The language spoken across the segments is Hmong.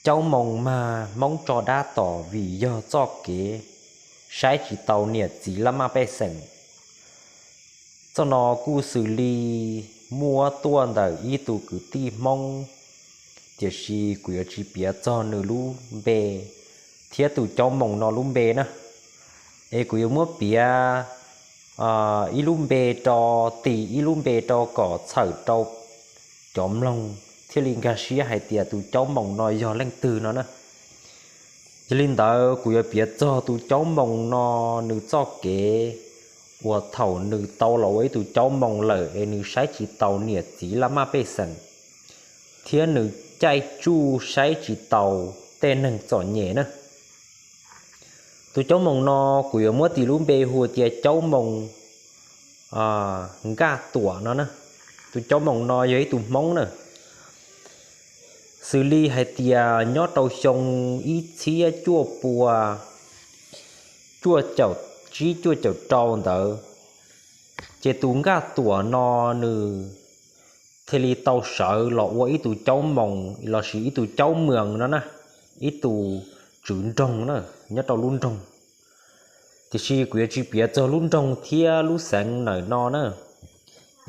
Caub moo mag Hmoob tso dab tom vim yog txoj kev saib tsis taus niam txiv laj maj pej xeem. Txoj no kuj xws li muab tuaj ntawm ib tug kwv tij Hmoob, tiam sis kuv yuav tsis piav txog nws lub npe thiab tus caub moo no lub npe na. Es kuv yuav muab piav ib lub npe rau, tis ib lub npe rau kom txhawm rau cov mloog thiaj li nkag siab hais tias tus caub moo no yog leej twg no na. Yog li ntawd kuv yuav piav txog tus caub moo no nws txoj kev uas thaum nws tau los ua ib tug caub moo lawm es nws saib tsis taus niam txiv laj maj pej xeem, thiab nws caij tsuj saib tsis taus tej neeg txom nyem na. Tus caub moo no kuv yuav muab tis lub npe hu tias caub moo Nkaj Tuam no na. Tus caub moo no yog ib tug Hmoob na. Xws li hais tias nyob rau xyoo ib txhiab cuaj pua cuaj caum tsib cuaj caum rau ntawd, ces tus Nkaj Tuam no nws thiaj li tau sawv los ua ib tug caub moo lossis ib tug caub moos no na, ib tug tswv nroog na, nyob rau lub nroog. Tiam sis kuv yuav tsis piav txog lub nroog thiab lub xeev ntawm no na,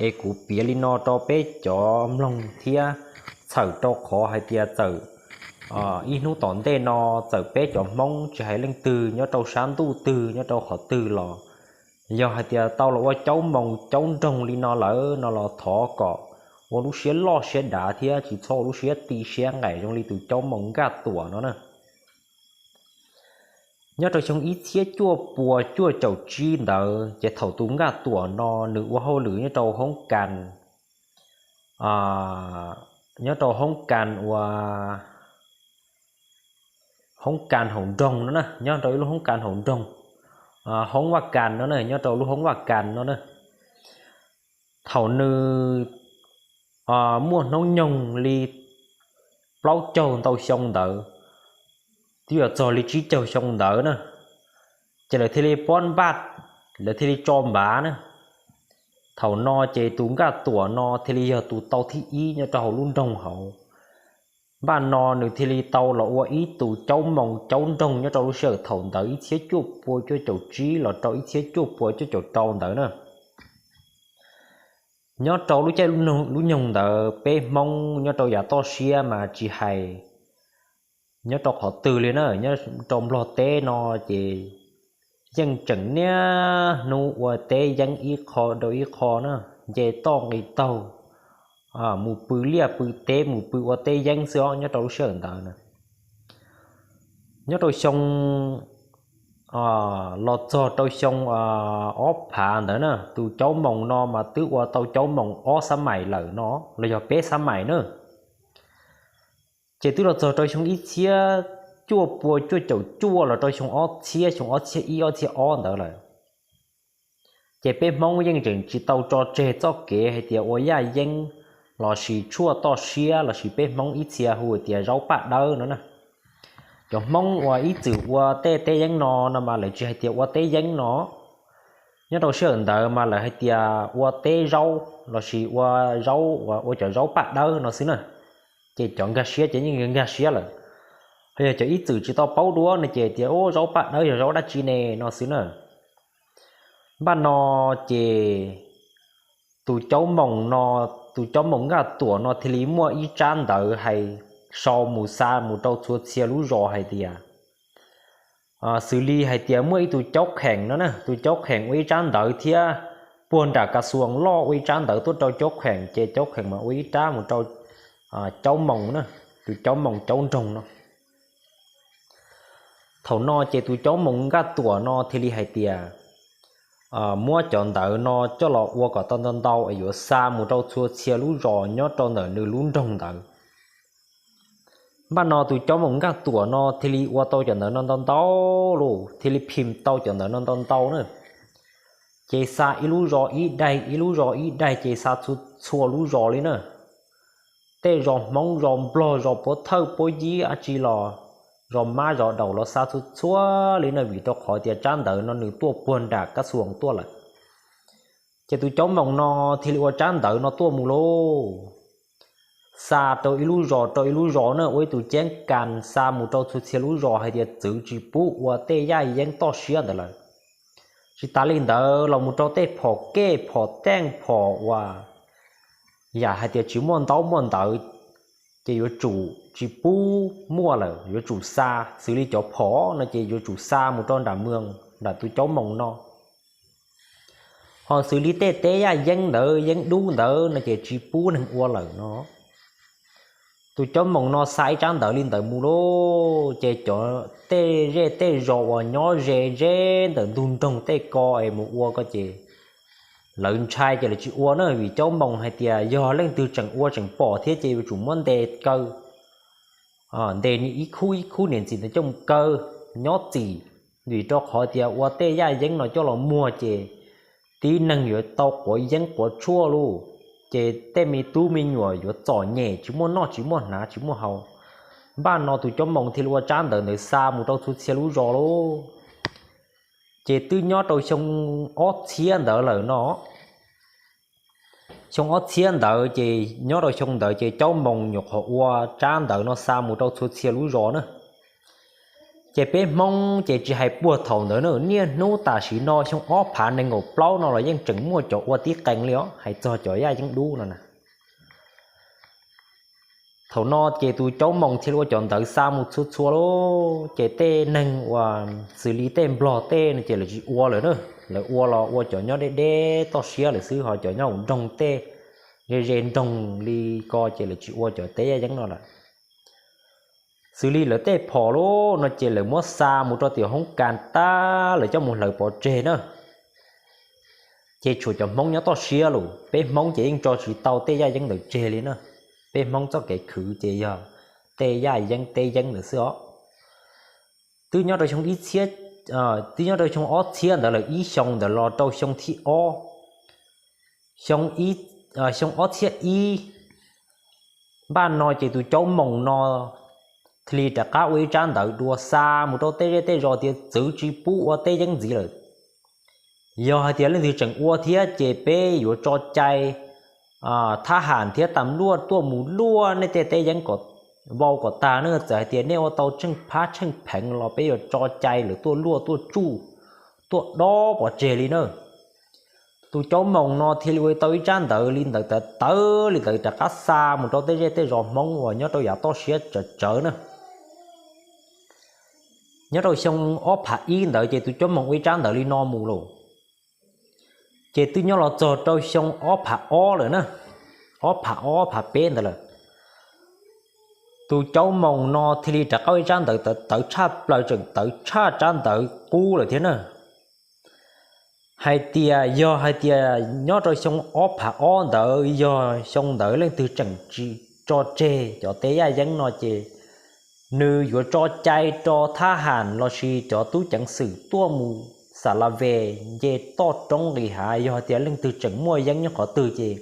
es kuv piav li no rau peb cov mloog thiab txhawm rau qhov hais tias txawm ib hnub tom ntej no txawm peb cov Hmoob tsis hais leej twg nyob rau sab ntuj twg nyob rau qhov twg los, yog hais tias tau los ua caub moos caub nroog li no lawm no los thov kom ua lub siab loj siab dav thiab tsis txhob ua lub siab ti siab nqaim zoo li tus caub moos Nkaj Tuam no na. Nyob rau xyoo ib txhiab cuaj pua cuaj caum tsib ntawd ces thaum tus Nkaj Tuam no nws ua hauj lwm nyob rau hoob kas, nyob rau hoob kas ua hoob kas hauv nroog no na, nyob rau ib lub hoob kas hauv nroog, hoob vaj kas no na, nyob rau lub hoob vaj kas no na. Thaum nws muaj hnub nyoog li plaub caug ntau xyoo ntawd, twb yuav txog li tsib caug xyoo ntawd na, ces lawv thiaj li pob npaj, lawv thiaj li tso npav na. Thaum no ces tus Nkaj Tuam no thiaj li yog tus tau thib ib nyob rau hauv lub nroog hauv. Npaj no nws thiaj li tau los ua ib tug caub moos caub nroog nyob rau lub sij hawm thaum ntawd ib txhiab cuaj pua cuaj caum tsib los rau ib txhiab cuaj pua cuaj caum rau ntawd na. Nyob rau lub caij lub nyoog ntawd peb Hmoob nyob rau yav toj siab mas tsis hais nyob rau qhov twg li na, nyob rau Nplog teb no ces yeej tseem niaj hnub ua teb yeeb ib qho rau ib qho na, nce toj nqis taug, mus pw liaj pw teb mus pw ua teb yeeb xwb os nyob rau lub sij hawm ntawd na. Nyob rau xyoo los txog rau xyoo ob phav ntawd na, tus caub moos no mas twb ua tau caub moos ob xab mais lawm no, los yog peb xab mais na. Ces twb los txog rau xyoo ib txhiab cuaj pua cuaj caum cuaj los rau xyoo ob txhiab, xyoo ob txhiab ib ob txhiab ob ntawd lawm. Ces peb Hmoob yeej tseem tsis tau tso tseg txoj kev hais tias ua yaj yeeb lossis tshuaj toj siab lossis peb Hmoob ib txhia hu tias zaub paj dawb no na. Cov Hmoob uas ib txwm ua tej teb yeeb no no mas lawv tsis hais tias ua teb yeeb no. Nyob rau sij hawm ntawd mas lawv hais tias ua teb zaub lossis ua zaub, ua cov zaub paj dawb no xwb na. Ces cov nkag siab ces yeej nkag siab lawm. Ho yog cov ib txwm tsis tau paub dua no ces tias ua zaub paj dawb yog zaub dab tsi ne no xwb na. Npaj no ces tus caub moos no, tus caub moos Nkaj Tuam no thiaj li muaj ib tsab ntawv hais sau mus xa mus rau txhua txhia lub zos hais tias, xws li hais tias muaj ib tug caub kheem no na, tus caub kheem ua ib tsab ntawv thiab puag nram kas xuas loj ua ib tsab ntawv tuaj rau caub kheem ces caub kheem mas ua ib tsab mus rau caub moos na, tus caub moos caub nroog no. Thaum no ces tus caub moos Nkaj Tuam no thiaj li hais tias muab cov ntawv no coj los ua kom tau ntau ntau es yuav xa mus rau txhua txhia lub zos nyob rau ntawm nws lub nroog ntawd. Npaj no tus caub moos Nkaj Tuam no thiaj li ua tau cov ntawv no ntau ntau lauj, thiaj li phim tau cov ntawv no ntau ntau na. Ces xa ib lub zos ib daim, ib lub zos ib daim ces xa txhua lub zos li na. Tej zos Hmoob, zos Nplog, zos Puav Thawj, Puav Yib dab tsi los, zos Mab zos Daum los xa txhua txhua li na, vim rau qhov tias tsab ntawv no nws tuaj puag nram kas xuas tuaj lawm. Ces tus caub moos no thiaj li ua tsab ntawv no tuaj mus lauj. xa rau ib lub zos rau ib lub zos na, ua ib tug ceeb kas xa mus rau txhua txhia lub zos hais tias txwv tsis pub ua tej yaj yeeb toj siab ntawd lawm. Tsis tas li ntawd los mus rau tej phom kej phom teej phom uas yam hais tias tsis muaj ntaub muaj ntawv, ces yuav tsum tsis pub muaj lawm, yuav tsum xa. Xws li cov phom no ces yuav tsum xa mus rau nram moos nram tus caub moos no. Ho xws li tej teb yaj yeeb ntawd yeeb dub ntawd no ces tsis pub neeg ua lawm no. Tus caub moos no xa ib tsab ntawv li ntawd mus lauj, ces cov tej zej tej zos uas nyob ze zeb ntawm ntug nroog tej ko es mus ua ko ces lawv ntshai ces lawv tsis ua na, vim caub moos hais tias yog leej twg tseem ua tseem pom thiab ces yuav tsum muab ntes kaw, ntes ib khub ib khub niam ntxim ntawd coj mus kaw nyob txim. Vim rau qhov tias ua tej yaj yeeb no coj los muag ces tib neeg yuav tau quav yeeb quav tshuaj lauj, ces tej me tub me nyuam yuav txom nyem tsis muaj noj tsis muaj hnav tsis muaj haus. Npaj no tus caub moos thiaj li ua tsab ntawv ntawd xa mus rau txhua txhia lub zos lauj. Ces twb nyob rau xyoo ob txhiab ntawd lawm no. Xyoo ob txhiab ntawd ces nyob rau xyoo ntawd ces caub moos nyuam qhuav ua tsab ntawv no xa mus rau txhua txhia lub zos na. Ces peb Hmoob ces tsis hais puag thaum ntawd na, niaj hnub tam sim no xyoo ob phav nees nkaum plaub no los yeej tseem muaj cov ua tib qees li os, hais txog cov yaj yeeb dub no na. Thaum no ces tus caub moos thiaj li ua cov ntawv xa mus txhua txhua lauj, ces tej neeg uas xws li tej nplog tej no ces lawv tsis ua lawm na, lawv ua los ua cov nyob deb deb toj siab lawm xwb, ho cov nyob hauv nroog tej ze ze nroog li ko ces lawv tsis ua cov teb yaj yeeb no lawm. Xws li lawv tej phom lauj no ces lawv muab xa mus rau tim hoob kas tag lawv coj mus hlawv pov tseg na. Ces tshuav cov Hmoob nyob toj siab lawm, peb Hmoob ces yeej tso tsis tau tej yaj yeeb ntawd tseg li na. Peb Hmoob txoj kev khwv ces yog tej yaj yeeb teb yeeb ntawd xwb os. Twb nyob rau xyoo ib txhiab, twb nyob rau xyoo ob txhiab ntawd lawm, ib xyoo ntawd los rau xyoo thib ob, xyoo ib, xyoo ob txhiab ib, npaj no ces tus caub moos no thiaj li rov qab ua ib tsab ntawv dua xa mus rau tej zej tej zos tias txwv tsis pub ua teb yeeb ntxiv lawm. Yog hais tias leej twg tseem ua thiab ces peb yuav tso cai thab ham thiab tas luaj tuaj mus luaj nej tej teb yeeb kom vau kom tag na. Txawm hais tias nej ua tau tsheej phab tsheej pheev los peb yuav tso cai lawv tuaj luaj tuaj tsuj, tuaj dob pov tseg li na. Tus caub moos no thiaj li ua tau ib tsab ntawv li ntawd tawv tawv li ntawd rov qab xa mus rau tej zej tej zos Hmoob uas nyob rau yav toj siab tsawv tsawv na. Nyob rau xyoo ob phav ib ntawd ces tus caub moos ua ib tsab ntawv li no mus lawm. Ces twb nyob los txog rau xyoo ob phav ob lawm na, ob phav ob phav peb ntawd lawm, tus caub moos no thiaj li rov qab ua ib tsab ntawv tawv tawv tshaj plaws, tseem tawv tshaj tsab ntawv qub lawm thiab na. Hais tias yog hais tias nyob rau xyoo ob phav ob ntawd yog xyoo ntawd leej twg tseem tsis tso tseg cov teb yaj yeeb no ces nws yuav tso cai rau thab ham lossis cov tub ceev xwm tuaj mus xa la ves nce toj roob nqis hav. Yog hais tias leej twg tseem muaj yeeb nyob qhov twg ces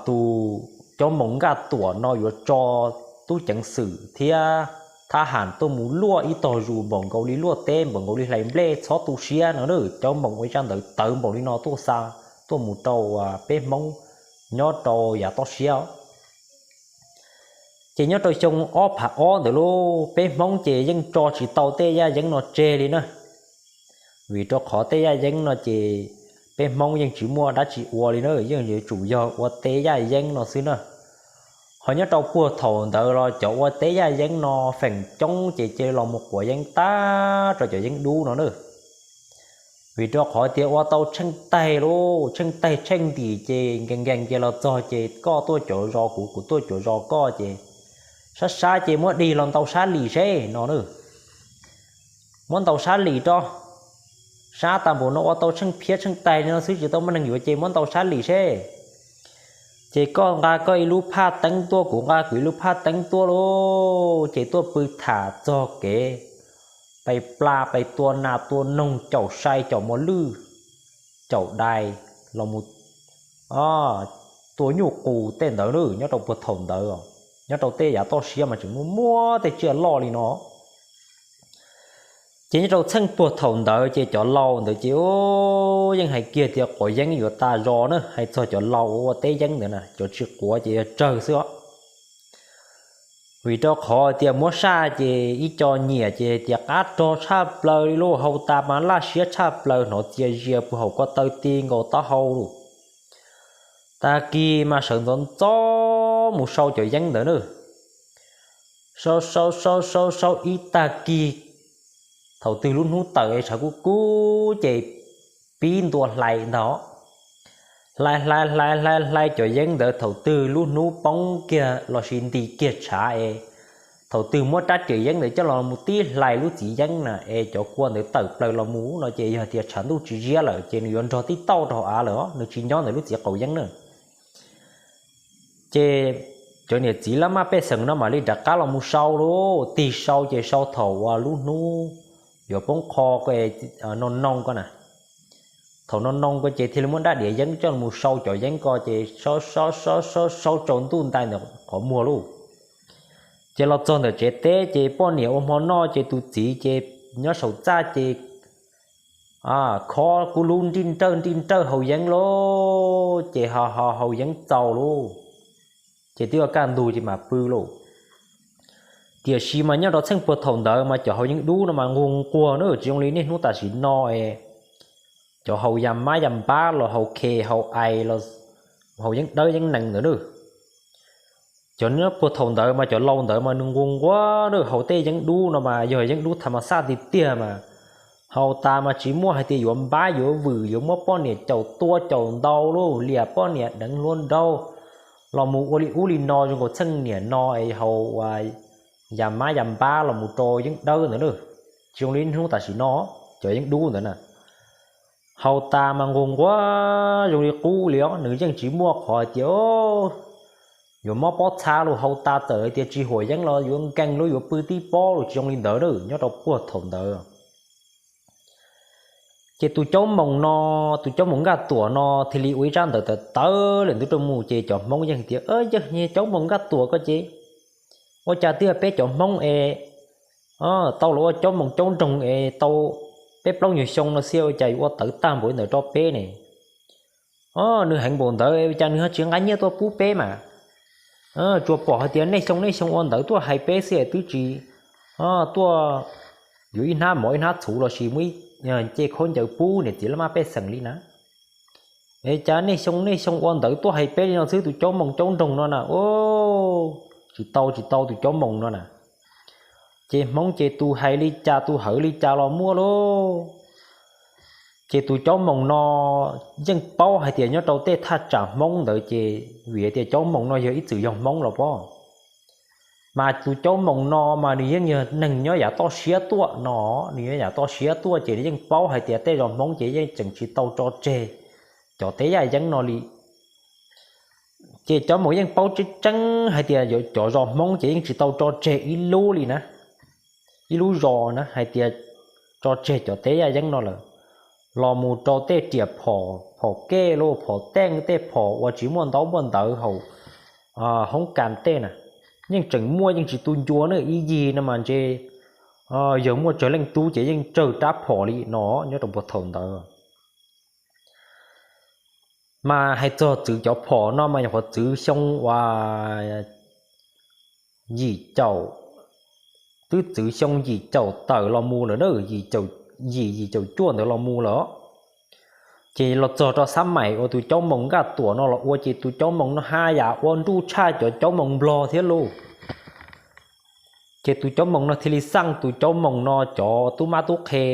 tus caub moos Nkaj Tuam no yuav tso tub ceev xwm thiab thab ham tuaj mus luaj ib tog zus npaum nkaus li luaj teb, npaum nkaus li hlais nplej, txhob tu siab no. Caub moos ua ib tsab ntawv tawv npaum li no tuaj xa tuaj mus rau peb Hmoob nyob rau yav toj siab. Ces nyob rau xyoo ob phav ob ntawd lauj, peb Hmoob ces yeej tso tsis tau tej yaj yeeb no tseg li na. Vim rau qhov tej yaj yeeb no ces peb Hmoob yeej tsis muaj dab tsi ua li na, yeej yuav tsum yog ua tej yaj yeeb no xwb na. Ho nyob rau puag thaum ntawd los cov ua tej yaj yeeb no feem coob ces cia li los mus quav yeeb tag rau cov yeeb dub no na. Vim rau qhov tias ua tau tsheej taig lauj, tsheej taig tsheej ntim ces nkees nkees ces los txog ces koj tuaj cuav zos kuv, kuv tuaj cuav zos koj ces sab sab ces muab dig los ntau sab lis seb no na. Muab ntau sab lis rau, sab tas npaum no ua tau tsheej phiab tsheej taig li no xwb tsis tau muaj neeg yuav ces muab ntau sab lis seb. Ces koj nqa koj ib lub phaj teeb tuaj, kuv nqa kuv ib lub phaj teeb tuaj lauj, ces tuaj pw tham txog kev pais pla pais tua nas tua noog, caum sai caum mos lwj, caum dais, los mus tua nyuj qus tej ntawd na. Nyob rau puag thaum ntawd, nyob rau tej yav toj siab mas tseem muaj muaj tej tsiaj loj li no. Ces nyob rau txheej puag thaum ntawd ces cov laus ntawd ces yeej hais kiag tias quav yeeb yuav tas zos na, hais txog cov laus uas ua teb yeeb ntawd na, cov tsis quav ces yog tsawg xwb os. Vim rau qhov tias muab saj ces ib co nyiam ces tias qab rog tshaj plaws li lauj, hau tas mas laj siab tshaj plaws, hnov txias zias puag hauv ko taw ti nkaus taub hau lauj. Tag kis mas sawv ntxov ntxov mus sau cov yeeb ntawd na. Sau sau sau sau sau ib tag kis, thaum twg lub hnub tawm es tshav kub kub ces pib ntua hlais ntag. Hlais hlais hlais hlais hlais cov yeeb ntawd, thaum twg lub hnub poob kiag lossis nti kiag tshav es thaum twg muab rab riam yeeb ntawd coj los mus tib hlais lub txiv yeeb na es cov kua ntawd tawm plaws los mus no ces yog tias tshav ntuj tsis ziab lawm ces nws yuav nrog tib tauj rau hauv av lawm, nws tsis nyob ntawm lub txiv qaum yeeb na. Ces cov niam txiv laj maj pej xeem no mam li rov qab los mus sau lauj, tig sau ces sau thaum uas lub hnub yuav poob qho ko, no noo ko na. Thaum no noo ko ces thiaj li muab rab riam yeeb coj los mus sau cov yeeb ko ces sau sau sau sau sau tsaus ntuj ntais ntawm qhov muag lauj. Ces los txog ntawm tsev teb ces poj niam ua hmo noj ces tus txiv ces nyob saum txaj ces khob kub lub nrij nrawj nrij nrawj haus yeeb lauj, ces ho ho haus yeeb txaus lauj, ces twb yuav kaj ntug ces mam pw lauj. Tiam sis mas nyob rau txheej puag thaum ntawd mas cov haus yeeb dub no mas nquag nquag na, tsis zoo li niaj hnub tam sim no es cov haus ya mab ya npab los haus khes haus ais los haus yeeb dawb yeeb nees ntawd na. Cov nyob puag thaum ntawd mas cov laus ntawd mas nws nquag nquag na, haus tej yeeb dub no mas yog yeeb dub tham mas xaj tiag tiag mas haus tas mas tsis muaj hais tias yuav npab yuav vwm yuav muab poj niam caum tua caum ntaus lauj, liam poj niam deev hluas nraug los mus ua li ub li no zoo nkaus txheej niam no es haus ua ya mab ya npab los mus rau yeeb dawb ntawd na, tsis zoo li niaj hnub tam sim no cov yeeb dub ntawd na. Haus tas mas nquag nquag zoo li qub li os, nws yeej tsis muaj qhov hais tias yuav mob pob txha los haus tas txawm hais tias tsis huam yeeb los yuav nkees los yuav pw tib pob los tsis zoo li ntawd na, nyob rau puag thaum ntawd. Ces tus caub moos no, tus caub moos Nkaj Tuam no thiaj li ua ib tsab ntawv tawv tawv lawm ntu rau mus ces cov Hmoob yeej hais tias, yawg, caub moos Nkaj Tuam ko ces ua cas twb yog peb cov Hmoob es tau los ua caub moos caub nroog es tau peb plaub nyuag xyoo no xwb ua cas yuav ua tawv tag npaum li ntawd rau peb ne? Nws heev npaum ntawd ua cas nws ho tsis nqa nyiaj tuaj pub peb mas? Tsuas pom hais tias nej xyoo nej xyoo ua ntawv tuaj hais peb xwb es twb tsis tuaj yuav ib hnab mov ib hnab txhuv lossis muaj ib ncej khaub ncaws pub niam txiv laj mab pej xeem li na. Es cas nej xyoo nej xyoo ua ntawv tuaj hais peb li no xwb tus caub moos caub nroog no na? Tsis tau tsis tau tus caub moos no na. Ces Hmoob ces tus hais li cas tus hawv li cas los muaj lauj. Ces tus caub moos no yeej paub hais tias nyob rau tej thaj tsam Hmoob ntawd ces vim tias caub moos no yog ib txwm yog Hmoob los pob, mas tus caub moos no mas nws yeej yog neeg nyob yav toj siab tuaj no, nws nyob yav toj siab tuaj ces nws yeej paub hais tias tej zos Hmoob ces yeej tseem tsis tau tso tseg cov teb yaj yeeb no li. Ces caub moos yeej paub tseeb tseeb hais tias cov zos Hmoob ces yeej tsis tau tso tseg ib lub li na, ib lub zos na hais tias tso tseg cov teb yaj yeeb no lawm, los mus rau tej riam phom, phom kej los phom teej tej phom uas tsis muaj ntaub muaj ntawv haum hoob kas tej na, yeej tseem muaj yeej tsis tu ncua na, ib yig no mas ntshe yog muaj tsawg leej tub ces yeej tsawg rab phom li no nyob rau puag thaum ntawd. Mas hais txog txwv cov phom no mas nyuam qhuav txwv xyoo uas yim caum, twb txwv xyoo yim caum tawm los mus lawm na, yim caum, yim yim caum cuaj ntawd los mus lawm. Ces los txog rau xab maim uas tus caub moos Nkaj Tuam no los ua ces tus caub moos no haj yam ua nruj tshaj cov caub moos Nplog thiab lauj. Ces tus caub moos no thiaj li xaj tus caub moos no cov tub mab tub qhe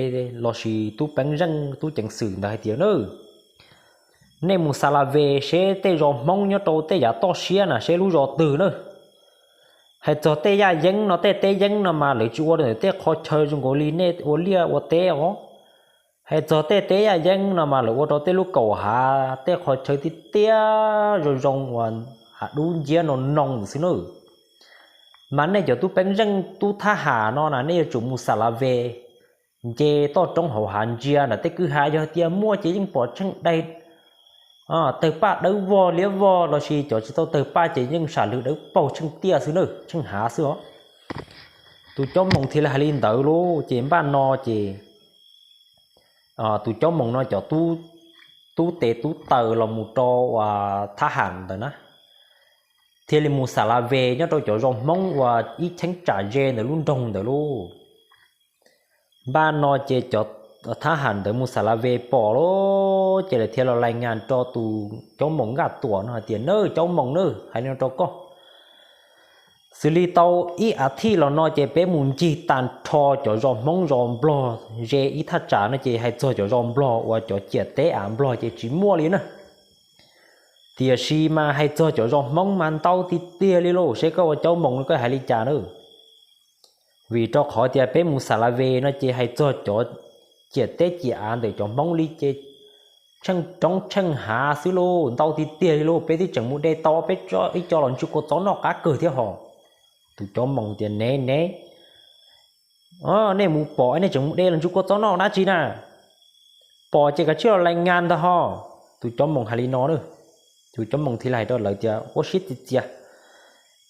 lossis tub peeb zeej tub ceev xwm ntawd hais tias, nej mus xa la ve seb tej zos Hmoob nyob rau tej yav toj siab na seb lub zos twg na. Hais txog tej yaj yeeb no tej teb yeeb no mas lawv tsis ua rau ntawm tej qhov chaw zoo nkaus li nej ua liaj ua teb os. Hais txog tej teb yaj yeeb no mas lawv ua rau tej lub kaum hav tej qhov chaw tiaj tiaj zoo zoo uas hav dub nciab no noo xwb na. Mas nej cov tub peeb zeej tub thab ham no na nej yuav tsum mus xa la ve nce toj roob hauv hav ntsia na, tej kwj ha yog tias muaj ces yeej pom tsheej daig tawg paj dawb vog liab vog lossis cov tsis tau tawg paj ces yeej sam lwg dawb paug tsheej tiaj xwb na, tsheej hav xwb os. Tus Caub Moos thiaj li hais li ntawd lauj. Ces npaj no ces tus Caub Moos no cov tub tes tub taw los mus rau uas thab ham ntawd na, thiaj li mus Xas Las Ves nyob rau cov zos Hmoob uas ib cheeb tsam ze ntawm lub nroog ntawd lauj. Npaj no ces cov thab ham ntawd mus Xas Las Ves pom lauj, ces lawv thiaj los lais ngas rau tus Caub Moos Nkaj Tuam no hais tias, Nawb, Caub Moos nawb, hais li no rau koj, xws li tau ib as thiv los no ces peb mus ncig tag nrho cov zos Hmoob zos Nplog ze ib thaj tsam no ces hais txog cov zos Nplog uas cov ciam teb av Nplog ces tsis muaj li na. Tiam sis mas hais txog cov zos Hmoob mas ntau tiag tiag li lauj, seb koj ua Caub Moos no koj hais li cas na. Vim rau qhov tias peb mus Xas Las Ves no ces hais txog cov ciam teb ciam av ntawm cov Hmoob li ces tsheej roob tsheej hav xwb lauj, ntau tiag tiag li lauj, peb twb tseem mus de tau peb ib co los ntsw kua txob noj qab kawg thiab hos. Tus Caub Moos tias, Nev nev, nej mus pom nej tseem mus de los ntsw kua txob noj dab tsi na? Pom ces kav tsij los lais ngas ntag hos. Tus Caub Moos hais li no na. Tus Caub Moos thiaj li hais rau lawv tias, Ua siab txias txias,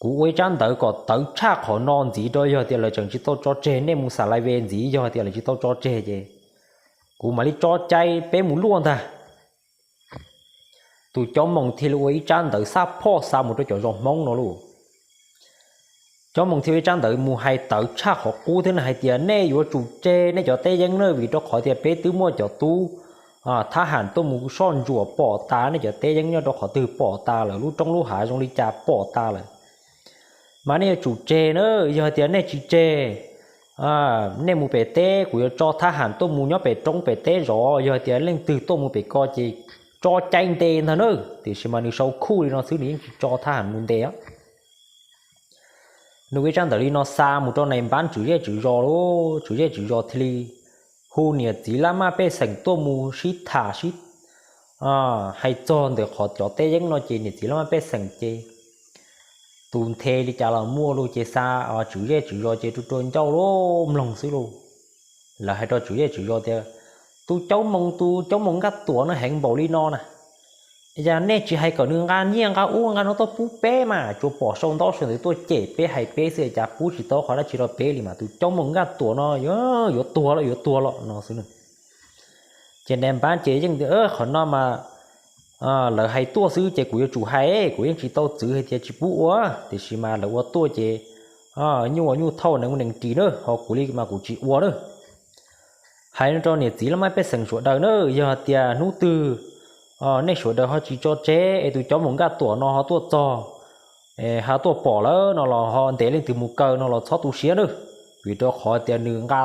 kuv ua ib tsab ntawv kom tawv tshaj qhov no ntxiv rau, yog tias lawv tseem tsis tau tso tseg, nej mus Xas Las Ves ntxiv yog tias lawv tsis tau tso tseg ces kuv mam li tso cai peb mus luaj ntag. Tus Caub Moos thiaj li ua ib tsab ntawv xa phoj xa mus rau cov zos Hmoob no lauj. Caub Moos thiaj ua ib tsab ntawv mus hais tawv tshaj qhov qub thiab na hais tias, Nej yuav tsum tseg nej cov teb yeeb na, vim rau qhov tias peb twb muaj cov tub thab ham tuaj mus soj ntsuam pom tas nej cov teb yeeb nyob rau qhov twg pom tas lawm, lub roob lub hav zoo li cas pom tas lawm. Mas nej yuav tsum tseg na, yog tias nej tsis tseg, nej mus pem teb kuv yuav tso thab ham tuaj mus nyob pem roob pem teb zov, yog tias leej twg tuaj mus pem ko ces tso cai ntes ntag na. Tiam sis mas nws sau khuj li no xwb, nws yeej tsis tso thab ham mus ntes. Nws ua ib tsab ntawv li no xa mus rau nais npab tswv zej tswv zos lauj. Tswv zej tswv zos thiaj li hu niam txiv laj maj pej xeem tuaj mus sib tham sib hais txog ntawm qhov cov teb yeeb no ces niam txiv laj maj pej xeem ces tus nthe li cas los muaj lauj, ces xa tswv zej tswv zos ces rua rua ncauj lauj, mloog xwb lauj. Lawv hais rau tswv zej tswv zos tias, Tus Caub Moos, tus Caub Moos Nkaj Tuam no heev npaum li no na, yog nej tsis hais kom nws nqa nyiaj nqa ub nqa no tuaj pub peb mas tsuas pom sau ntaub sau ntawv tuaj cem peb hais peb xwb, cas pub tsis tau qhov dab tsi rau peb li mas tus Caub Moos Nkaj Tuam no yuav tuag los yuav tuag los no xwb. Ces nais npab ces yeej tias, Qhov no mas lawv hais tuaj xwb ces kuv yuav tsum hais, kuv yeej tsis tau txwv hais tias tsis pub ua, tiam sis mas lawv ua tuaj ces nyuj ua nyuj thauj, nees ua nees ris na, ho kuv li mas kuv tsis ua na. Hais no rau niam txiv laj maj pej xeem sawv daws na, yog tias hnub twg nej sawv daws ho tsis tso tseg es tus Caub Moos Nkaj Tuam no ho tuaj txog, ho tuaj pom lawm no los ho ntes leej twg mus kaw no los txhob tu siab na, vim rau qhov tias nws nqa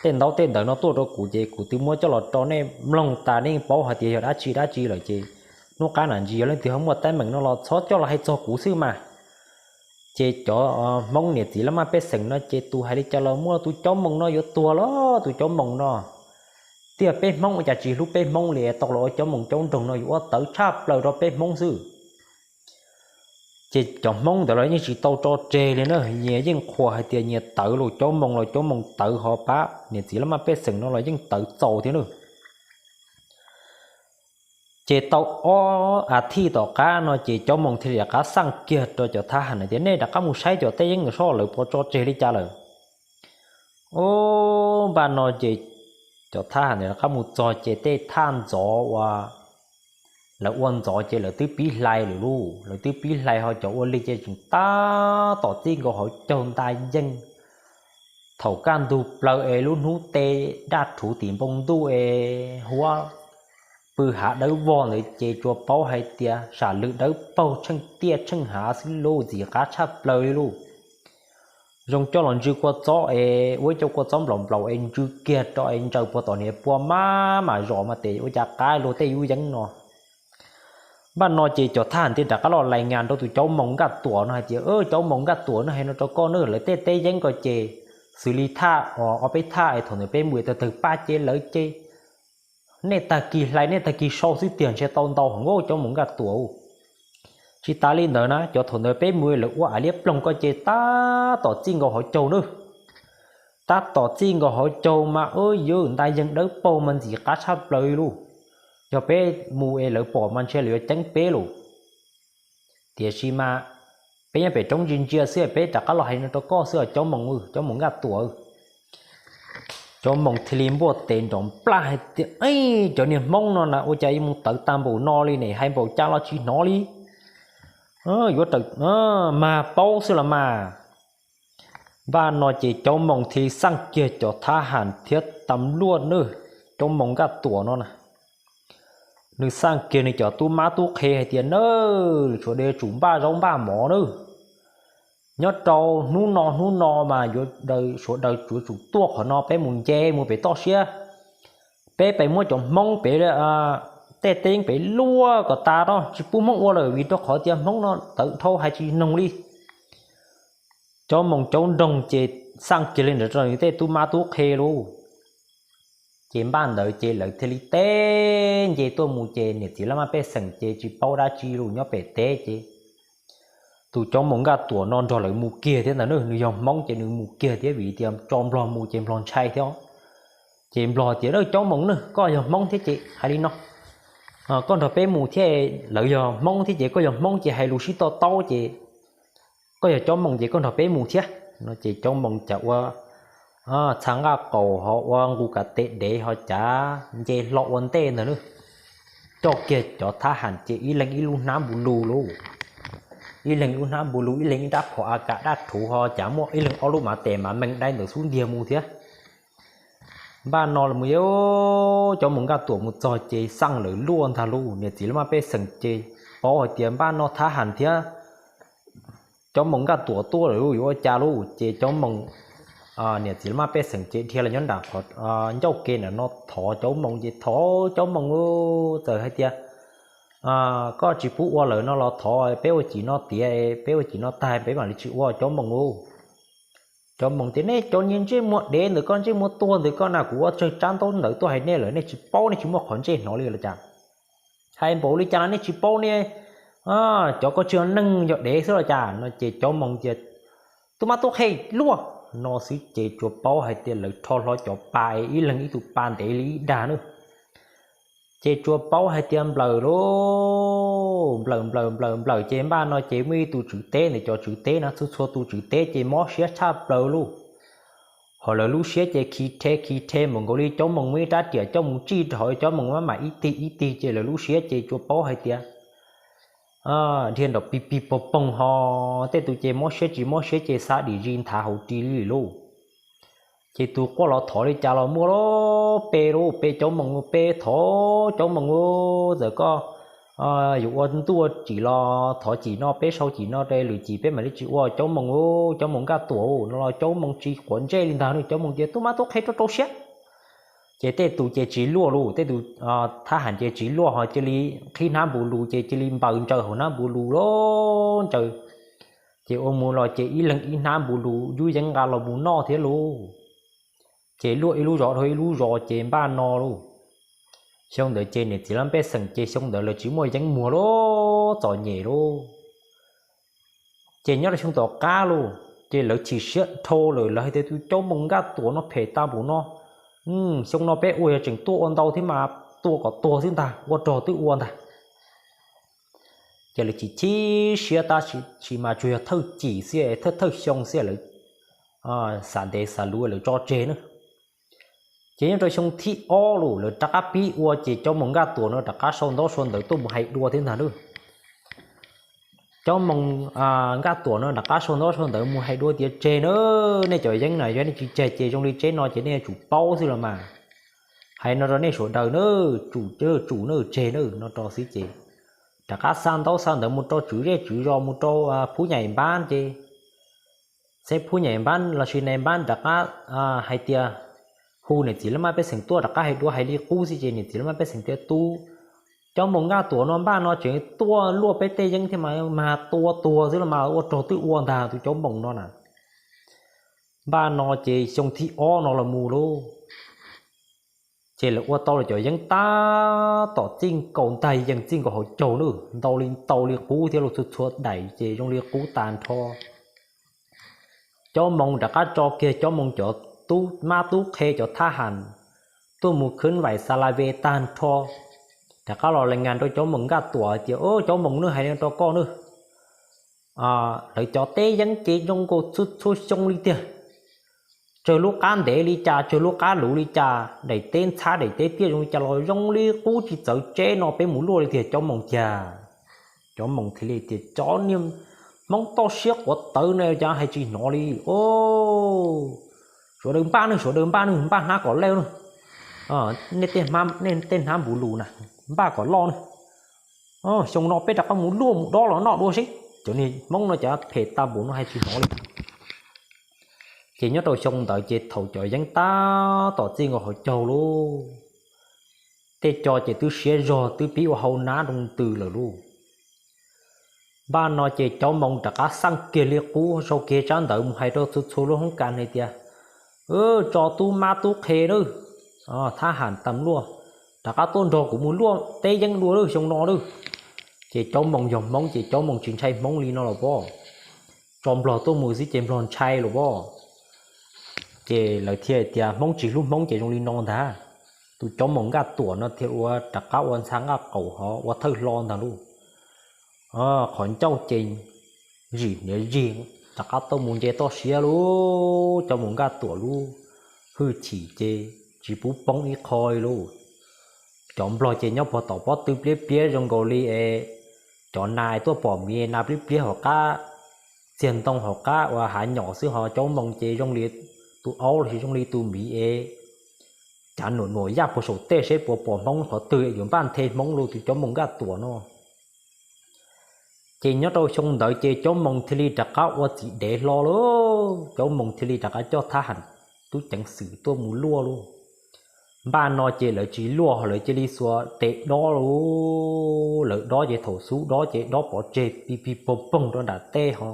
tej ntaub tej ntawv no tuaj rau kuv ces kuv twb muab coj los rau nej mloog tas, nej yeej paub hais tias yog dab tsi dab tsi lawm ces hnub qab nam ntsis yog leej twg ho muaj teeb meem no los txhob coj los hais txog kuv xwb mas. Ces cov Hmoob niam txiv laj maj pej xeem no ces tus hais li cas los muaj, Tus Caub Moos no yuav tuag los tus Caub Moos no, tiag peb Hmoob ua cas tsis hlub peb Hmoob li, tau los ua Caub Moos Caub Nroog no yuav ua tawv tshaj plaws rau peb Hmoob xwb. Ces cov Hmoob ntawd los yeej tsis tau tso tseg li na, nyias yeej qhuas hais tias nyias tawv los Caub Moos los Caub Moos tawv, ho pab niam txiv laj maj pej xeem no los yeej tawv txaus thiab na. Ces tau ob as thiv tom qab no ces Caub Moos thiaj li rov qab xaj kiag rau cov thab ham ntawd tias, Nej rov qab mus saib cov teb yeeb ntawd seb lawv puas tso tseg li cas lawm. Ub, npaj no ces cov thab ham ntawd rov qab mus txog ces tej thaj ntxov uas lawv ua ntxov ces lawv twb pib hlais lawm lauj, lawv twb pib hlais, ho cov ua lig ces tseem tab tom txij nkaus hauv caug nta yeej. Thaum kaj ntug plaws es lub hnub teb daj rhuv tim npoo ntuj es huab pw hav dawb vog ntawd ces tsuas paub hais tias sam lwm dawb paug tsheej tiaj tsheej hav xwb lauj, ntxim qab tshaj plaws li lauj. Zoo coj los ntsw kua txob es ua ib co kua txob nplaum nplaum es ntsw kiag rau es ntsaws puag tom niag pua maj mam zom mas tes ua cas qab luag tej yub yeeb no. Npaj no ces cov thab ham thiaj rov qab los lais ngas rau tus Caub Moos Nkaj Tuam no hais tias, Caub Moos Nkaj Tuam no, hais no rau koj na, lawv tej teb yeeb ko ces xws li thaj, ob peb thaj es thaum ntawd peb mus tawg tawg paj ces lawv ces nej tag kis hlais nej tag kis sau xwb tiag, ntshe tau ntau heev Caub Moos Nkaj Tuam. Tsis tas li ntawd na, cov thaum ntawd peb mus lawv ua av liab ploog ko ces tab tom txij nkaus hauv caug na. Tab tom txij nkaus hauv caug mas ua yuav nta yeej dawb paug mas ntxim qab tshaj plaws li lauj. Yog peb mus es lawv pom mas ntshe lawv yuav ceeb peb lauj. Tiam sis mas Peb nyob pem roob ntsia ntsia xwb peb rov qab los hais no rau koj xwb os Caub Moos, Caub Moos Nkaj Tuam. Caub Moos thiaj li npuaj tes nrov nplaj hais tias, Cov niag Hmoob no na ua cas yuav mus tawv tag npaum no li ne, hais npaum cas los tsis hnov li. Yuav raws mag paub xwb los mas. Npaj no ces Caub Moos thiaj li xaj kiag cov thab ham thiab tas luaj na, Caub Moos Nkaj Tuam no na, nws xaj kiag nws cov tub mab tub qhe hais tias, Nawb, sawv daws yuav tsum npaj zaub npaj mov nawb. Nyob rau hnub no hnub no mas sawv daws yuav tsum tuaj qhov no peb mus nce mus pem toj siab. Peb pem muab cov Hmoob pem tej teeb pem luaj kom tas no tsis pub Hmoob ua lawm vim rau qhov tias Hmoob no tawv dhau hais tsis noog li. Caub Moos Caub Nroog ces xaj kiag li ntawd rau nws tej tub mab tub qhe lauj. Ces npaj ntawd ces lawv thiaj li teb nce tuaj mus ces niam txiv laj mab pej xeem ces tsis paub dab tsi los nyob pem teb ces tus Caub Moos Nkaj Tuam no nrog lawv mus kiag thiab ntag na, nws yog Hmoob ces nws mus kiag thiab vim tias tso Nplog mus ces Nplog ntshai thiab. Ces Nplog tias, Caub Moos na, koj yog Hmoob thiab ces hais li no, koj nrog peb mus thiab, lawv yog Hmoob thiab ces koj yog Hmoob ces hais lus sib to taub ces koj yog Caub Moos ces koj nrog peb mus thiab no ces Caub Moos cas ua txha nqaj qaum ho ua nqus kav tes dev ho cav nce hlo ua ntej ntag na. Coj kiag cov thab ham ces ib leeg ib lub hnab npu lus lauj. Ib leeg lub hnab npu lus, ib leeg ib rab phom a kas dab rhuv ho cav muaj ib leeg ob lub mav tes mav mees dai ntawd xub ntiag mus thiab. Npaj no los Caub Moos Nkaj Tuam mus txog ces xaj lawv luaj ntag lauj. Niam txiv laj mab pej xeem ces paub hais tias npaj no thab ham thiab Caub Moos Nkaj Tuam tuaj lawm lauj, yuav ua cas lauj. Ces Caub Moos niam txiv laj mab pej xeem ces dhia los nyob nram qhov ncauj ke ntawm no thov Caub Moos ces thov Caub Moos lauj, txawm hais tias koj tsis pub ua lawm no los thov peb ua cim no tiav, peb ua cim no tag peb mam li tsis ua Caub Moos lauj. Caub Moos tias, Nej cov niag ntsej muag dev ntawm koj, ntsej muag tuag ntawm koj na, kuv ua tsawg tsab ntaub ntawv tuaj hais nej lawm nej tsis paub, nej tsis muaj qhov ntsej hnov li los cas? Hais npaum li cas los nej tsis paub nej, cov koj tsis yog neeg yog dev xwb los cas no ces Caub Moos tias, Tub mab tub qhe luaj no xwb ces tsuas paub hais tias lawv rho hlo cov pa es ib leeg ib tug pa ntev li ib dag na. Ces tsuas paub hais tias nplawm lauj, nplawm nplawm nplawm nplawm ces npaj no ces muaj ib tug tswv teb ntawm cov tswv teb no txhua txhua tus tswv teb ces mob siab tshaj plaws lauj. Ho lawv lub siab ces khi rhe khi rhe mus nkaus li Caub Moos muaj ib rab riam coj mus tsij rau hauv Caub Moos maj mam ib tig ib tig ces lawv lub siab ces tsuas paub hais tias dhia nraum pig pig poog poog ho tej tus ces mob siab tsis mob siab ces xa dim zis nthav hauv ris li lauj. Ces tus quaj los thov li cas los muaj lauj, pe lauj, pe Caub Moos, pe thov Caub Moos lauj, txawm koj yuav ua ntuj ua tsim los thov cim no, peb sau cim no rau lwm cim peb mam li tsis ua Caub Moos lauj, Caub Moos Nkaj Tuam no los Caub Moos tsis quav ntsej li ntag, Caub Moos tias, Tub mab tub qhe rau rau siab. Ces tej tus ces tsis luaj lauj, tej tus thab ham ces tsis luaj ho cia li qhib hnab npu lus ces cia li npaws ntsaws hauv hnab npu lus lauj, ntsaws. Ces ua mus los ces ib leeg ib hnab npu lus yub yeeb nqa los mus noj thiab lauj. Ces luaj ib lub zos dhau ib lub zos ces npaj no lauj. Xyoo ntawd ces niam txiv laj mab pej xeem ces xyoo ntawd lawv tsis muaj yeeb muag lauj, txom nyem lauj. Ces nyob rau xyoo tom qab lauj, ces lawv chim siab dhau lawm, lawv hais tias, Tus Caub Moos Nkaj Tuam no phem tag npaum no, xyoo no peb ua yog tseem tuaj ua ntau thiab mas tua kom tuag xwb ntag, ua rog twb ua ntag. Ces lawv chim chim siab tab sis mas tsuas yog thawj cim xwb, thawj thawj xyoo xwb lawv xav ntev xav luv lawv tso tseg na. Ces nyob rau xyoo thib ob lauj, lawv rov qab pib ua ces Caub Moos Nkaj Tuam no rov qab sau ntaub sau ntawv tuaj mus hais dua thiab ntag lauj. Caub Moos Nkaj Tuam no rov qab sau ntaub sau ntawv mus hais dua tias, Tseg na, nej cov yeeb na, yog nej tsis tseg ces zoo li tsheb no ces nej yuav tsum paub xwb los mas. Hais no rau nej sawv daws na, tsum tsum na, tseg na, no rau xwb ces rov qab xa ntaub xa ntawv mus rau tswv zej tswv zos, mus rau phub nyaim npab ces seb phub nyaim npab lossis nais npab rov qab hais tias, hu niam txiv laj mab pej xeem tuaj rov qab hais dua hais li qub xwb ces niam txiv laj mab pej xeem tias, Tub Caub Moos Nkaj Tuam no npaj no tseem tuaj luaj peb tej yeeb thiab mas, mas tua tuag xwb los mas, ua rog twb ua ntag tus Caub Moos no na. Npaj no ces xyoo thib ob no los mus lauj, ces lawv ua tau lawv cov yeeb tab tom txij nkaus ntag, yeej txij nkaus hauv caug na, ntau li ntau li qub thiab los txhua txhua daim ces zoo li qub tag nrho. Caub Moos rov qab tso kiag Caub Moos cov tub mab tub qhe cov thab ham tuaj mus khwb vais xa la ve tag nrho, rov qab los le ngas rau Caub Moos Nkaj Tuam hais tias, Caub Moos nawb, hais li rau koj nawb, lawv cov teb yeeb ces zoo nkaus txhua txhua xyoo li tiag. Tsawg lub qab ntev li cas, tsawg lub qab luv li cas, daim teb ntxhab daim teb tiaj zoo li cas los zoo li qub tsis txawv tseb no peb mus luaj li tiag Caub Moos tiag. Caub Moos thiaj li tias, Cov niag Hmoob toj siab quav tawv no cas hais tsis hnov li. Sawv daws npaj nawb, sawv daws npaj nawb, npaj hnab kom loj nawb. Nej tej hnab npus lus na, npaj kom loj nawb. Xyoo no peb rov qab mus luaj mus dob los noj dua seb. Cov niag Hmoob no cas phem tag npaum no hais tsis hnov li. Ces nyob rau xyoo ntawd ces thaum cov yeeb tab tom txij nkaus hauv caug lauj, tej co ces twb siab zog twb pib ua hau nab roo ntws lawm lauj. Npaj no ces Caub Moos rov qab xaj kiag li qub sau kiag tsab ntawv mus hais rau txhua txhua lub hoob kas hais tias, Tso tub mab tub qhe nawb, thab ham tas luaj, rov qab tuaj nrog kuv mus luaj teb yeeb dua lawm xyoo no lawm. Ces Caub Moos yog Hmoob ces Caub Moos tsis ntshai Hmoob li no los pob. Tso Nplog tuaj mus xwb ces Nplog ntshai los pob. Ces lawv thiaj tias Hmoob tsis hlub Hmoob ces zoo li no ntag. Tus Caub Moos Nkaj Tuam no thiaj ua rov qab ua ntxhab nqaj qaum hov ua thawj hlo ntag lauj. Qhov ncauj ces zim hniav zig rov qab tuaj mus nce toj siab lauj. Caub Moos Nkaj Tuam lub hwj chim ces tsis pub poob ib qho li lauj. Cov Nplog ces nyob puag tom pob tw pliab pliab zoo nkaus li es cov nas tuaj pom miv nas pliab pliab hauv qab, txiag ntoo hauv qab ua hav nyom xwb, ho Caub Moos ces zoo li tus aub los sis zoo li tus miv es cav nuam nuam yaj puag saum tej seb puas pom Hmoob qhov twg yuav npaj nthe Hmoob lauj, tus Caub Moos Nkaj Tuam no. Ces nyob rau xyoo ntawd ces Caub Moos thiaj li rov qab ua txiv dev hlo lauj. Caub Moos thiaj li rov qab coj thab ham tub ceev xwm tuaj mus luaj lauj. Npaj no ces lawv tsis luaj, lawv cia li xuas tes dob lauj. Lawv dob ces thaum xub dob ces dob pov tseg pig pig poog poog rau nram tej ho.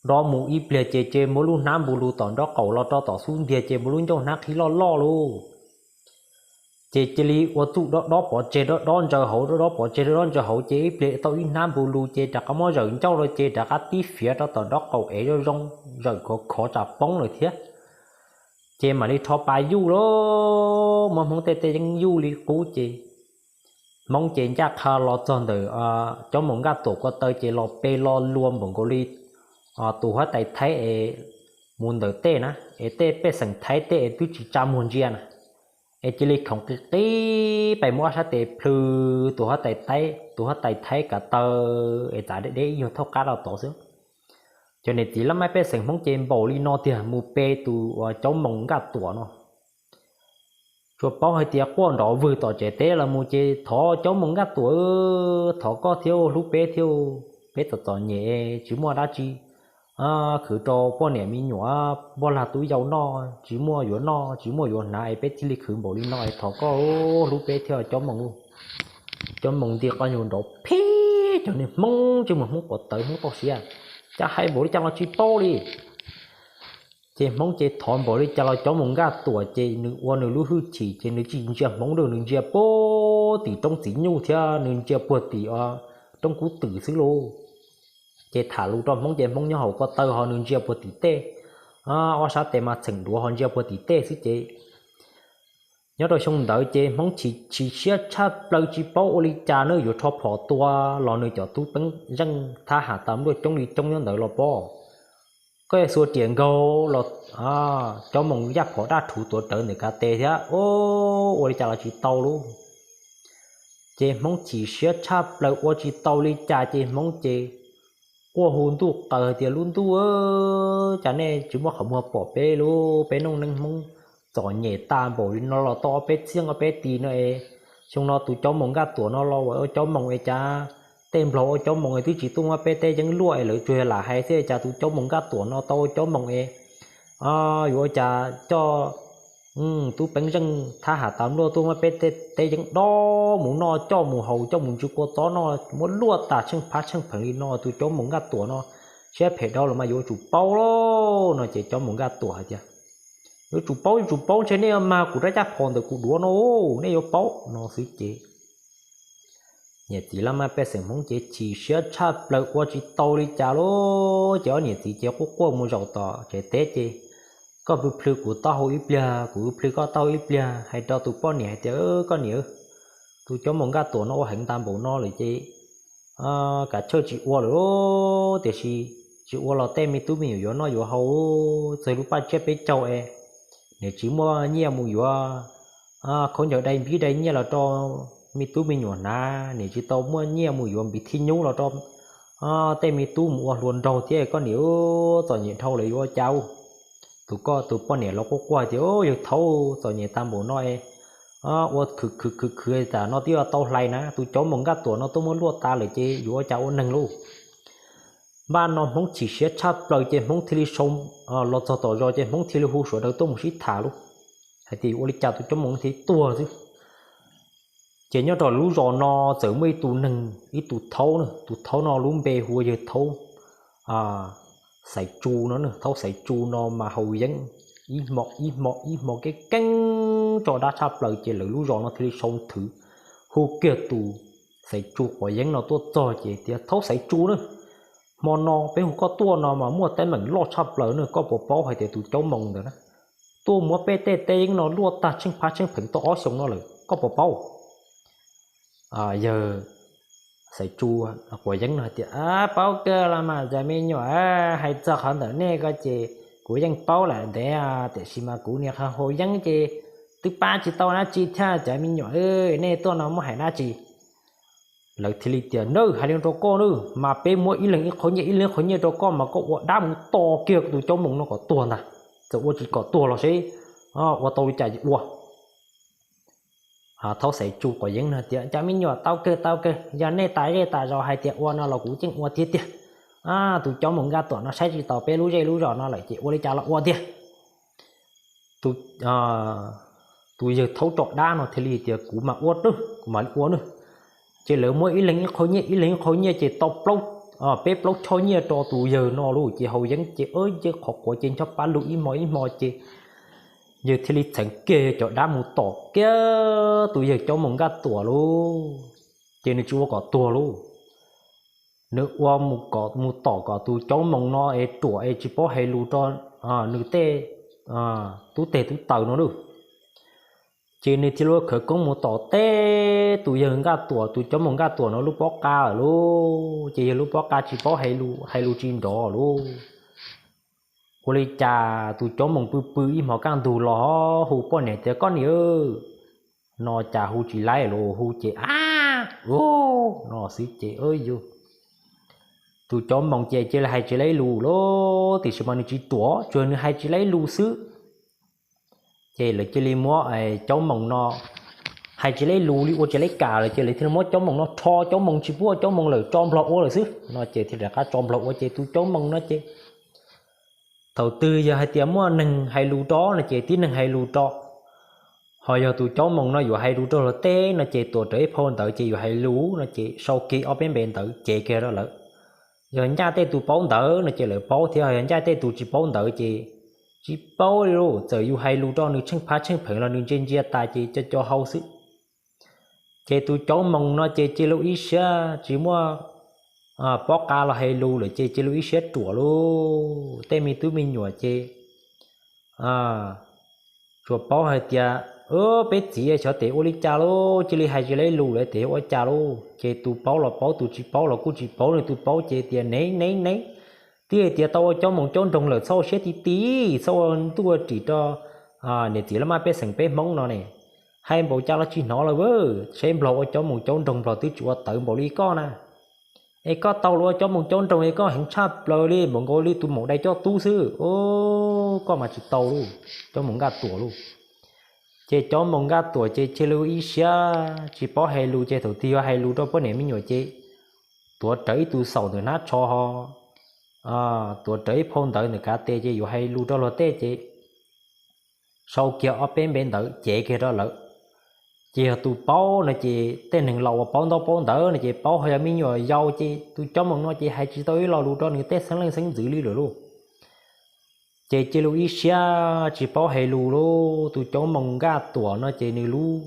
Dob mus ib pliag ces ces muab lub hnab npu lus tom nraub qaum los rau tom xub ntiag ces muab lub ncauj hnab qhib loj loj lauj. Ces cia li ua txuj dob dob pov tseg dob dob ntsaws hauv, dob dob pov tseg dob dob ntsaws hauv ces ib pliag tau ib hnab npu lus ces rov qab muab zawm ncauj rau ces rov qab tib fiav rau tom nraub qaum ev zoo zoo, zawm khov khov tsam poob lawm thiab. Ces mam li rho pas yuj lauj, muab Hmoob tej tej yeeb yuj li qub ces Hmoob ces ncaj qha los txog ntawm Caub Moos Nkaj Tuam ko taw ces los pe lo lua npaum nkaus li tus huab tais Thaib es mus ntawm tej na, es tej pej xeem Thaib tej es twb tsis tsa muag ntsia na, es cia li khoov qis qis pais muab ob sab tes plhws tus huab tais Thaib, tus huab tais Thaib kav taw es txav deb deb ib nyuag thaub qab rau tod xwb. Cov niam txiv laj mej pej xeem Hmoob ces npaum li no tiag mus pe tus Caub Moos Nkaj Tuam no. Tsuas paub hais tias quaj nrov vwg tom tsev teb los mus ces thov Caub Moos Nkaj Tuam, thov koj thiab hlub peb thiab, peb txom txom nyem tsis muaj dab tsi khwv rau poj niam me nyuam npog lag tub yau noj, tsis muaj yuav noj tsis muaj yuav hnav es peb thiaj li khwv npaum li no es thov koj hlub peb thiab Caub Moos. Caub Moos nti qo nyuag nrov phib, cov niag Hmoob ntsej muag Hmoob quav tawv Hmoob toj siab, cas hais npaum li cas los tsis paub li. Ces Hmoob ces thov npaum li cas los Caub Moos Nkaj Tuam ces nws ua nws lub hwj chim ces nws tsis ntsia Hmoob li, nws ntsia puag tim roob txiv nyuj thiab nws ntsia puag tim roob kub twm xwb lauj. Ces tham lus rau Hmoob ces Hmoob nyob hauv ko taw ho nws ntsia puag tim tej, ob sab tes mas txheem duav ho ntsia puag tim tej xwb ces nyob rau xyoo ntawd ces Hmoob chim chim siab tshaj plaws tsis paub ua li cas, nws yuav rho phom tua los nws cov tub peeb zeej thab ham tas npluaj coob li coob nyob ntawd los pob. Koj yuav xuas riam nkaug los Caub Moos Nkaj phom daj rhuv tuav rawv ntawm kav tes thiab, ua li cas los tsis tau lauj. Ces Hmoob chim siab tshaj plaws ua tsis tau li cas ces Hmoob ces quaj hu ntuj qaws hais tias, Lub ntuj, cas nej tsis muaj qhov muag pom peb lauj, peb noob neej Hmoob txom nyem tas npaum li no los tau ob peb txhiab ob peb tis no es, xyoo no tus Caub Moos Nkaj Tuam no los ua Caub Moos es cas tej Nplog ua Caub Moos es twb tsis tuaj muab peb teb yeeb luaj es lawv tsuas yog lam hais xwb, cas tus Caub Moos Nkaj Tuam no tau ua Caub Moos es yuav ua cas coj tub peeb zeej thab ham tas npluaj tuaj muab peb teb yeeb dob mus noj, coj mus haus coj mus ntsis kua txob noj muab luaj tas tsheej phab tsheej pheem li no, tus Caub Moos Nkaj Tuam no siab phem dhau los mas yuav tsum paub lauj no ces Caub Moos Nkaj Tuam hais tias, Yuav tsum paub, yuav tsum paub, ntshe nej yuav mag kuv rab caj phom ntawm kuv duav no, nej yuav paub no xwb ces niam txiv laj mej pej xeem Hmoob ces chim siab tshaj plaws ua tsis tau li cas lauj. Ces ob niam txiv ces quaj quaj mus zaum tom tsev teb ces, Koj pw plhws kuv taub hau ib pliag, kuv pw plhws koj taub hau ib pliag, hais rau tus poj niam hais tias, Koj niam, tus Caub Moos Nkaj Tuam no ua heev tas npaum no lawm ces kav chawj tsis ua lawm, tiam sis tsis ua los tej me tub me nyuam yuav noj yuav haus, txog lub paj tsiab peb caug es niam tsis muaj nyiaj mus yuav khaub ncaws dai npib dai nyiaj los rau me tub me nyuam hnav, niam tsis tau muaj nyiaj mus yuav npiv thib nyub los rau tej me tub mus ua hluas nraug thiab. Koj niam, txom nyem dhau lawm yuav ua cas? Tus koj tus poj niam los quaj quaj tias, Yawg Thaub, txom nyem tag npaum no es ua khwv khwv khwv khwv tas no twb yuav tau hlais na, tus Cauv Moos Nkaj Tuam no tuaj muab luaj tas lawm ces yuav ua cas ua neeg lauj? Npaj no Hmoob chim siab tshaj plaws ces Hmoob thiaj li sau, los txog tom zos ces Hmoob thiaj li hu sawv daws tuaj mus sib tham lauj, hais tias yuav ua li cas tus Cauv Moos thiaj tuag xwb. Ces nyob rau lub zos no txawm muaj ib tug neeg, ib tug thaub, tus thaub no lub npe hu ua yawg Thaub Xaiv Tsu no, Thaub Xaiv Tsu no mas haus yeeb ib hmo ib hmo ib hmo keeb keeb tso dab tshaj plaws, ces lawv lub zos no thiaj li sau thwv hu kiag tus Xaiv Tsu quav yeeb no tuaj txog ces tias, Thaub Xaiv Tsu na, hmo no peb hu koj tuaj no mas muaj teeb meem loj tshaj plaws na, koj puas paub hais tias tus Cauv Moos ntawd na tuaj muab peb tej teb yeeb no luaj tag tsheej phab tsheej pheev tau ob xyoos no lawm, koj puas paub? Yawg Xaiv Tsu quav yeeb no hais tias, Paub kawg los mas cov me nyuam, hais txog qhov ntawm nej ko ces kuv yeej paub lawm ntev, tiam sis mas kuv niag qhov haus yeeb ces twb pab tsis tau dab tsi thiab cov me nyuam, nej tuaj no muab hais dab tsi? Lawv thiaj li tias, Nawb, hais li rau koj nawb, mas peb muab ib leeg ib qho nyiaj ib leeg ib qho nyiaj rau koj mas koj ua dab mus tom kiag tus Cauv Moos no kom tuag ntag, txawm ua tsis kom tuag los seb ua tau li cas ua. Thaub Xaiv Tsu quav yeeb no tias, Cov me nyuam, tau kawg tau kawg, yog nej tas zej tas zos hais tias ua no los kuv yeej ua tiag tiag. Tus Cauv Moos Nkaj Tuam no saib tsis taus peb lub zej lub zos no lawm ces ua li cas los ua tiag. Tus yawg thaub tso dab no thiaj li tias, Kuv mas ua nawb, kuv mam li ua nawb. Ces lawv muab ib leeg ib qho nyiaj ib leeg ib qho nyiaj ces tau peb plaub choj nyiaj rau tus yawg no lauj, ces haus yeeb ces yeej qhov quav ces ncho pab lug ib hmo ib hmo ces yawg thiaj li txheev kiag cov dab mus tom kiag tus yawg Cauv Moos Nkaj Tuam lauj. Ces nws tsis ua kom tuag lauj, nws ua mus tom kom tus Cauv Moos no es ruam es tsis paub hais lus rau nws tej tub teg tub taws no lauj. Ces nws thiaj li ua khawv koob mus tom teb tus yawg Nkaj Tuam, tus Cauv Moos Nkaj Tuam no lub pob qa lawm lauj, ces yawg lub pob qa tsis paub hais lus, hais lus tsis nrov lauj. Ua li cas tus Cauv Moos pw pw ib hmos kaj ntug los hu poj niam tias, Koj niam, no cas hu tsis laib los hu ces a, no xwb ces yus tus Cauv Moos ces cia li hais tsis laib lus lauj, tiam sis mas nws tsis ruam, tsuas nws hais tsis laib lus xwb. Ces lawv cia li muab Cauv Moos no, hais tsis laib lus li ua tsis laib kam lawm ces lawv thiaj li muab Cauv Moos no rho, Cauv Moos tsis pub ua Cauv Moos lawm, tso Nplog ua lawm xwb no ces thiaj rov qab tso Nplog ua ces tus Cauv Moos no ces thaum twg yog hais tias muaj neeg hais lus rau no ces tib neeg hais lus rau, ho yog tus Cauv Moos no yuav hais lus rau luag teb no ces tuam rawv ib phau ntawv ces yuav hais lus no ces sau kiag ob peb npe ntawv cev kiag rau lawv. Yog ncaj tej tus paub ntawv no ces lawv paub thiab, yog ncaj tej tus tsis paub ntawv ces tsis paub li lauj, txawm yus hais lus rau nws tsheej phab tsheej pheev los nws ntsia ntsia tas ces co co hau xwb. Ces tus Cauv Moos no ces cia li ib siab tsis muaj pob qa los hais lus lawm ces cia li ib siab ruam lauj. Tej me tub me nyuam ces tsuas paub hais tias, Peb txiv xyov tes ua li cas lauj, cia li hais tsis laib lus lawm tes ua cas lauj. Ces tus paub los paub, tus tsis paub los kuj tsis paub, nws tus paub ces tias, Nev nev nev, twb hais tias tau ua Cauv Moos Cauv Nroog lawm txhob ua siab ti ti, txhob ua ntuj ua rim rau niam txiv laj mab pej xeem peb Hmoob no ne. Hais npaum cas los tsis hnov lawm, saib Nplog ua Cauv Moos Cauv Nroog Nplog twb tsis ua tawv npaum li koj na. Es koj tau los ua Cauv Moos Cauv Nroog es koj heev tshaj plaws li, npaum nkaus li tus maum dai coj tub xwb. Koj mas tsis tau lauj, Cauv Moos Nkaj Tuam lauj. Ces Cauv Moos Nkaj Tuam ces cia li ib siab tsis paub hais lus ces thaum twg yuav hais lus rau poj niam me nyuam ces tuav rawv ib tug xaum ntawm hnab tsho ho tuav rawv ib phau ntawv ntawm kav tes ces yuav hais lus rau luag tej ces sau kiag ob peb npe ntawv cev kiag rau lawv. Ces yog tus paub no ces tej neeg laus uas paub ntaub paub ntawv no ces paub, ho yog me nyuam yaus ces tus Cauv Moos no ces hais tsis tau ib lo lus rau nws tej xeeb leej xeeb ntxwv li lawm lauj. Ces cia li ib siab tsis paub hais lus lauj. Tus Cauv Moos Nkaj Tuam no ces nws lub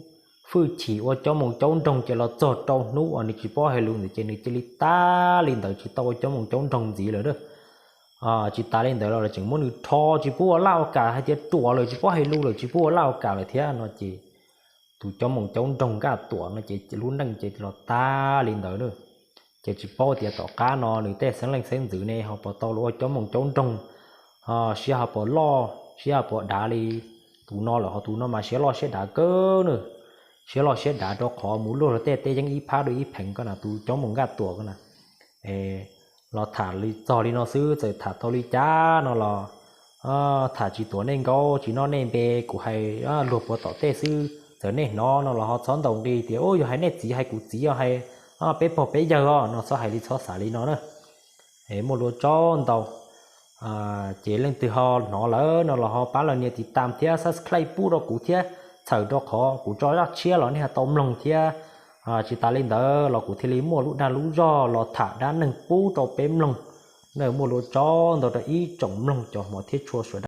hwj chim ua Cauv Moos Cauv Nroog ces los txog rau hnub uas nws tsis paub hais lus ntawd ces nws cia li tas li ntawd tsis tau ua Cauv Moos Cauv Nroog ntxiv lawm. Tsis tas li ntawd los lawv tseem muab nws rho tsis pub ua laj ua kam, hais tias ruam lawm tsis paub hais lus lawm tsis pub ua laj ua kam lawm thiab no ces tus Cauv Moos Cauv Nroog Nkaj Tuam no ces lub neej ces los tas li ntawd na. Ces tsis paub tias tom qab no nws tej xeeb leej xeeb ntxwv ne ho puas tau los ua coob moo coob nroog, siab ho puas loj siab ho puas dav li tus no lawm. Ho tus no mas siab loj siab dav kawg na, siab loj siab dav rau qhov mus luaj luag tej teb yeeb ib phab dua ib pheev ko na, tus coob moo Nkaj Tuam ko na. Los tham li txog li no xwb, txawm tham tau li cas no los tham tsis tuav nej nkaub tsis noj nej npe, kuv hais luag puas tom tej xwb. Txawm nej hnov no los ho txhob ntaus nqi tias, u, yog hais nej txiv hais kuv txiv, yog hais peb pog peb yawg os no, txhob hais li, txhob xav li no na. Muaj lus tsaug ntau. Ces leej twg ho hnov lawm no los ho pab los nias tiv tam thiab subscribe pub rau kuv thiab, txhawm rau qhov kuv tso zaj tshiab los nej ho tau mloog thiab. Tsis tas li ntawd los kuv thiaj li muaj lub dag lub zog los tham dab neeg pub rau peb mloog. Nej muaj lus tsaug ntau rau ib tsoom mloog cov hmov thiab tshua sawv daws.